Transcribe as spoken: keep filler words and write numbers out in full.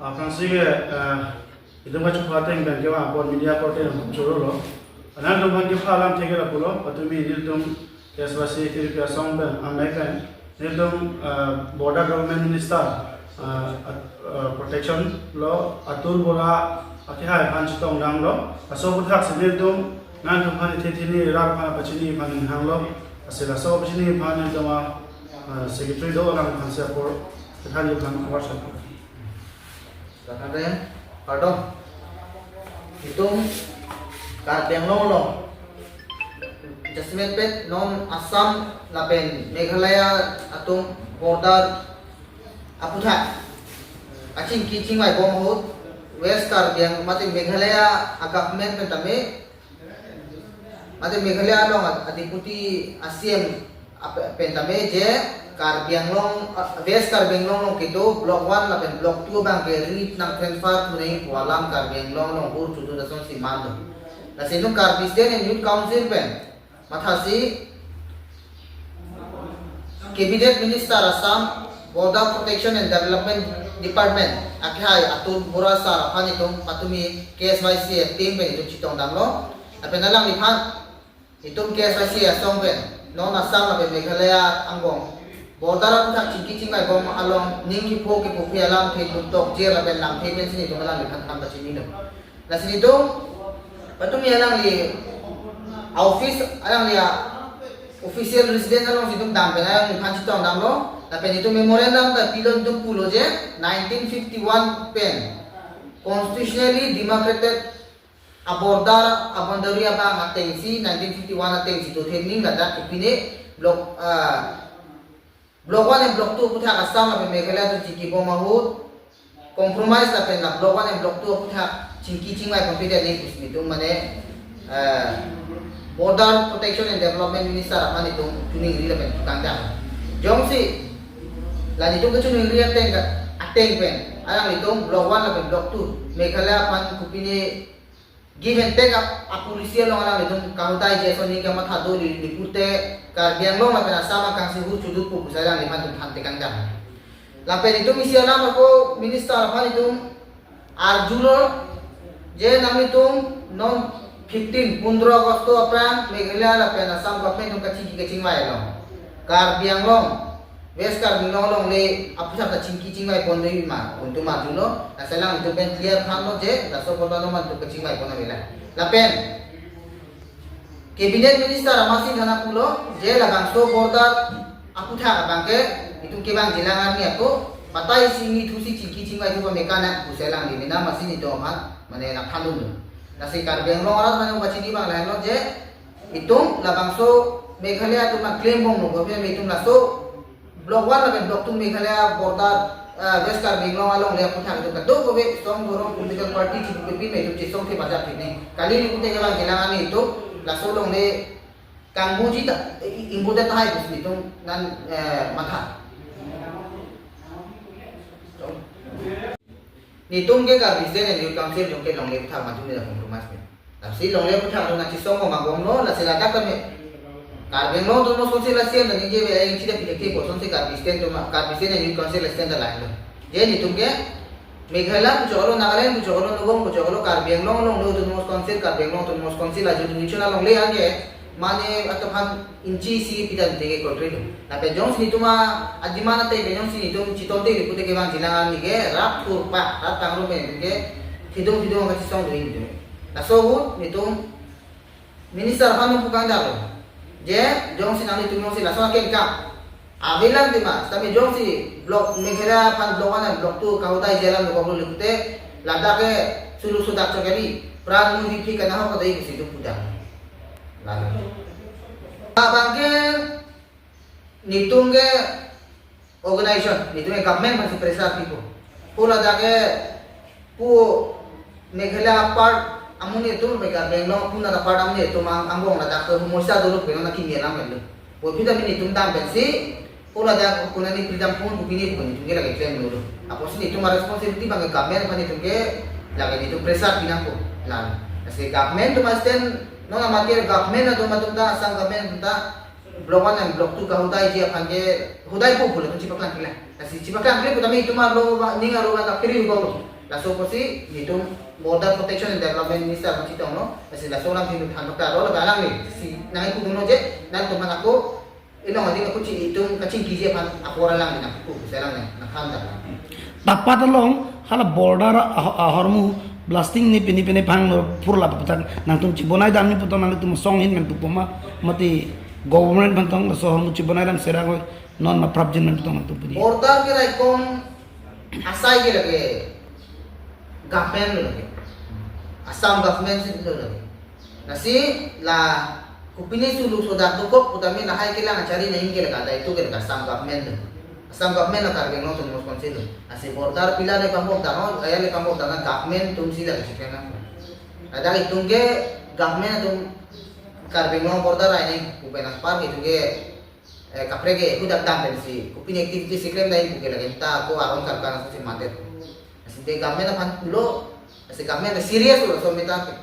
Aphrangsi ke, eh, itum kachupha ateng pen kevang apot media korte nang chorolo. Nangtum aphan kepha alam theke lapulo, patumi nelitum K S Y C Tiripia asong pen amei pen nelitum, eh, Border Government Minister, eh, at-, eh, Protection lo Atul Bora akehai aphan chetongdamlo. Laso aputhaksi nelitum nangtum aphan ithe thini rat aphan pachini aphan ninghanglo. Lasi laso pachini aphan nelitum a, eh, secretary do alangphansi apor kethan aphan award sa. Pardon. Itum Karbi Anglong along jasemet pet non Assam lapen Meghalaya atum border aputhak kachingki chingvaibom ahut West Karbi Anglong mate Meghalaya a-government pen tame mate Meghalaya along a-, a-deputy a-C M ap-, pen tame je Karbi Anglong, ah, West Karbi Anglong along kedo Block one lapen Block two abang ke rit nang transfer thu nangji pu alam Karbi Anglong along hur chudu asonsi man do. Lasi itum Karbi State and Youth Council pen mathasi Cabinet Minister Assam Border Protection and Development Department akehai Atul Bora sir aphan itum patumi K S Y C a-team pen itum chetongdamlo. Lapen alangliphan itum K S Y C asong pen non Assam lapen Meghalaya angbong border aputhak chingki chingvaibom along ning kepho kephopi alamthe putok jer lapen lamthe pensi itum alangliphan than pachinilo. Lasi itum patumi alangli a-office, alangli a-official residence alongsi itum dam pen alangliphan chetongdamlo. Lapen itum memorandum ta pilo, itum pulo je nineteen fifty-one pen constitutionally demarcated a-border, a-boundary abang atengsi nineteen fifty-one atengsi dothe ning, ladak kopine Block, ah, Block one and Block two aputhak Assam lapen Meghalaya atum chingkibom ahut compromise lapen la Block one and Block two aputhak chingki chingvai pampidet nangji pusi itum mane, eh, Border Protection and Development Minister aphan itum choningri lapen kangdang. Jongsi la nelitum kachoningri ateng ka, ateng pen alanglitum Block one lapen Block two Meghalaya aphan kopine give and take a, a-policy along alanglitum kahodaiji ason ning kamatha do li, li pute Karbi Anglong lapen Assam akangsi hur chudu pu pusi alangliphan itum than tekangdang. Lapen itum isi alam ako minister aphan itum arjulo je nanglitum non fifteen, pondro August aphrang Meghalaya lapen Assam government atum kachingki kachingvai along Karbi Anglong, West Karbi Anglong alongle aputhak ta chingki chingvai pon doji ma pu itum arjulo. Lasi alanglitum pen clear thanlo je laso apot anuman itum kachingvai pon avela. Lapen Cabinet Minister Rama Singh Dhana pulo je labangso border aputhak abang ke itum kevangjilang arni ako batai si ingni thusi chingki chingvai thu pame kana pusi alangli mena masi nelitum aphan mane nangthandunlo. Lasi Karbi Anglong arat mane pachini abang lahenlo je itum labangso Meghalaya atum a-claim bomlo, kopi itum laso Block one lapen Block two Meghalaya border, ah, West Karbi Anglong alongle aputhak itum kadokave song dorong political party chipu pepin me itum chesong the baja pine. Kali li pute kevangjilang arni itum laso alongle kangmuji ta, i-, ingbu ta tahai pusi itum nan, eh, matha. Nelitum ke Karbi State and Youth Council atum ke longle aputhak atum neli compromise me. Lasi longle aputhak atum nangchesong bomma bomlo, lasi ladak tame Karbi Anglong Autonomous Council a-C E M ta ningje ave, eh, chida pidek te kosonsi Karbi State atum, Karbi State and Youth Council a-C E M ta lahenlo. Je nelitum ke Meghalaya pu choklo, Nagaland pu choklo, Nagaon pu choklo, Karbi Anglong along lo Autonomous Council, Karbi Anglong Autonomous Council a-jurisdiction alongle anke mane atum aphan inchi isi pidan te ke country lo. Lapen jongsi nelitum a-demand ateng pen jongsi nelitum chetongte li pute kevangjilang arni ke rat thurpa, rat kangrum pen ke thidung thidung kachesong doji nelitum. Laso ahut nelitum minister aphan nangpu kangdaklo. Je jongsi nanglitum jongsi laso akeng ka avelang tema, tame jongsi Block Meghalaya aphan Block one and Block two kahodaiji alam dokoklo li pute ladak ke sulu sudak chokeli pran mu hithi kana ho kadai pusi itum pudam. Lalu abang ke nelitum ke organization, nelitum ke government aphansi pressure pipo. Pu ladak ke pu Meghalaya part amonit atum, Meghalaya Bangalore pu nata part amonit atum ang-, angbong ladak ke homoisa dolo pu nangkimi alam melo. Pu aphi tame nelitum dam pensi pu ladak kunani freedom phone pu pini pu nelitum ke lake claim dolo. Apotsi nelitum a-responsibility abang ke government aphan nelitum ke lake nelitum pressure pinangpo. Lalu lasi government atum a-stand, non amatir government atum atum ta, Assam government atum ta Block one and Block two kahodaiji aphan ke hodaipo pu latum chepaklang kila. Lasi chepaklang kila pu tame itum arlo ba, ning arlo ba kapiri uba lo. Laso apotsi nelitum Border Protection and Development Minister aphan chetonglo, lasi laso alam nelitum than paklanglo, laga alangli si nangkudunlo je, nangtum aphan ako, ilong adik ako chi itum kachingkiji aphan ako alang nangpu, si alang nangthan dam. Tapat along hala border a-, ahormu blasting ni pini pini phang purla patak nangtum chibonai damji pu tong, nangtum song hin men pu poma, mati government aphan tong laso ahormu chibonai dam serang oi, non ma prapjin men pu tong nangtum pini. Border keraikom asai ke lake government lo lake. Assam government si lo lake. Lasi la kopine sulu sodak dokok putame lahai kelang achari nangji ke lake, ada itu ke lake Assam government lo. Assam government la Karbi Anglong Autonomous Council lo. Lasi border pila le pambok dano, aya le pambok dano government atum si lake chikena. Ada itum ke government atum Karbi Anglong border ai nang kupenang par itum ke eh, kaprek ke hudak dam pensi, kopine activity si klem dai pu ke lake ta ko aron kalkan si mandet. Lasi te government aphan pulo, lasi government serious lo so meta ke.